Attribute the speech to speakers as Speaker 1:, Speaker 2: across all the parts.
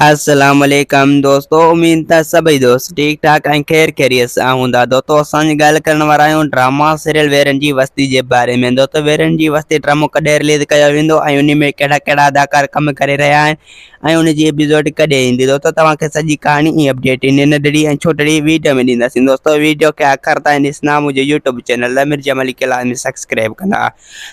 Speaker 1: السلام عليڪم دوستو اميد ته سڀئي دوست ٺيڪ ٺاڪ ۽ خير خيريت سان هوندا دوستو اسان ڳالهه ڪرڻ وارا آهيون ڊراما سيريل ويرن جي وستي جي باري ۾ دوستو ويرن جي وستي ڊرامو ڪڏهن رليز ڪيو ويندو ۽ انهي ۾ ڪهڙا ڪهڙا اداڪار ڪم ڪري رهيا آهن ۽ ان جي ايپيسوڊ ڪڏهن ايندي دوستو توهان کي سڄي ڪهاڻي ۽ اپڊيٽ هن ننڍڙي ۽ ڇوٽڙي ويڊيو ۾ ڏينداسين دوستو ويڊيو کي آخر تائين ڏسندا منهنجو يوٽيوب چينل امير جمالي کي لازمي سبسڪرائب ڪندا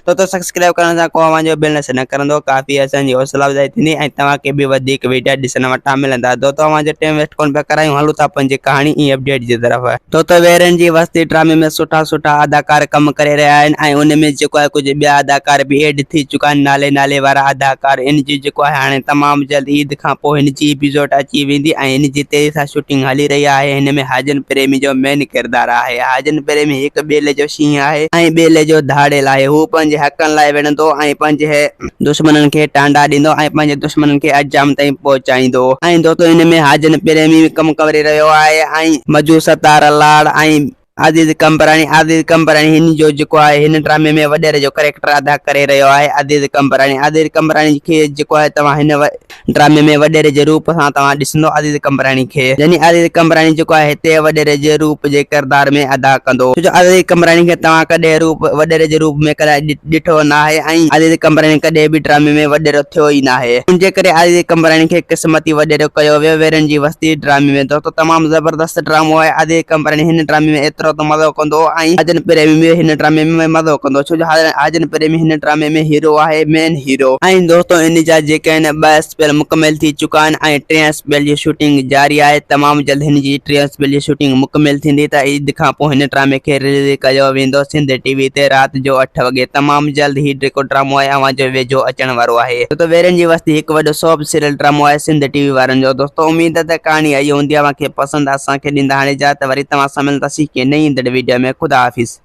Speaker 1: دوستو سبسڪرائب ڪرڻ سان ڪو اوهان جو بيلنس نه ڪرندو ڪافي اسان جي حوصلا افزائي ٿيندي ۽ توهان کي به وڌيڪ ويڊيا ڏسڻ وٽان ملندا دوستو اوهان جو ٽيم ويسٽ ڪون پيا ڪرايون هلون ٿا پنهنجي ڪهاڻي ۽ اپڊيٽ جي طرف. دوستو ويرن جي وستي ڊرامي ۾ سٺا سٺا اداڪار ڪم ڪري رهيا آهن ۽ ان ۾ جيڪو آهي ڪجهه ٻيا اداڪار به ايڊ ٿي چڪا آهن نالي نالي وارا اداڪار ان جي جيڪو آهي هاڻي تمام جلد عيد کان پوء هن جي ايپيسوڊ اچي ويندي ۽ هن جي تيزي سان شوٽنگ هلي رهي آهي هن ۾ حاجن پريمي جو مين ڪردار آهي حاجن پريمي هڪ ٻيلي جو شينهن آهي ۽ ٻيلي جو ڌاڙيل آهي. هو پنهنجي حقن لاء وڙهندو ۽ پنهنجي دشمنن کي ٽانڊا ڏيندو ۽ پنهنجي دشمنن کي انجام تائين پهچائيندو. ۽ دوستو هن ۾ حاجن پريمي به ڪم ڪري رهيو آهي ۽ مجو ستار لاڙ ۽ عزيز قمبراڻي عزيز قمبراڻي هن جو جيڪو آهي هن ڊرامي ۾ وڏيري جو ڪريڪٽر ادا ڪري رهيو آهي عزيز قمبراڻي عزيز قمبراڻي کي جيڪو آهي توهان هن ڊرامي ۾ وڏيري جي روپ سان توهان ڏسندو عزيز قمبراڻي کي يعني عزيز قمبراڻي جيڪو آهي هتي وڏيري جي روپ جي ڪردار ۾ ادا ڪندو ڇو جو عزيز قمبراڻي کي توهان ڪڏهن روپ وڏيري جي روپ ۾ ڪڏهن ڏٺو ناهي ۽ عزيز قمبراڻي ڪڏهن به ڊرامي ۾ وڏيرو ٿيو ئي ناهي ان جي ڪري عزيز قمبراڻي کي قسمتي وڏيرو ڪيو ويو ويرن جي وستي ڊرامي ۾ دوستو تمام زبردست ڊرامو آهي عزيز قمبراڻي هن ڊرامي ۾ ايترو ته مزو ڪندو ۽ حاجن پريمي به هن ڊرامي ۾ مزو ڪندو ڇو جو حاجن پريمي هن ڊرامي ۾ هيرو آهي مين هيرو. ۽ دوستو ان جا جيڪي آهن ٻه اسپيل مڪمل ٿي چڪا آهن ۽ ٽئين اسپيل جي شوٽنگ جاري آهي تمام جلد هن جي ٽئين اسپيل جي شوٽنگ مڪمل ٿيندي ته عيد کان پوء هن ڊرامي کي رليز ڪيو ويندو سنڌ ٽي وي تي رات جو اٺ وڳي تمام جلد هي جيڪو ڊرامو آهي اوهان جو ويجهو اچڻ وارو آهي دوستو ويرين جي وستي هڪ وڏو سوپ سيريل ڊرامو آهي سنڌ ٽي وي وارن جو دوستو اميد ته ڪهاڻي آئي هوندي اوهان کي پسند اسان کي ڏيندا هاڻي اجازت وري توهان سان ملنداسين ڪنهن نئين ايندڙ ويڊيو ۾ خدا حافظ.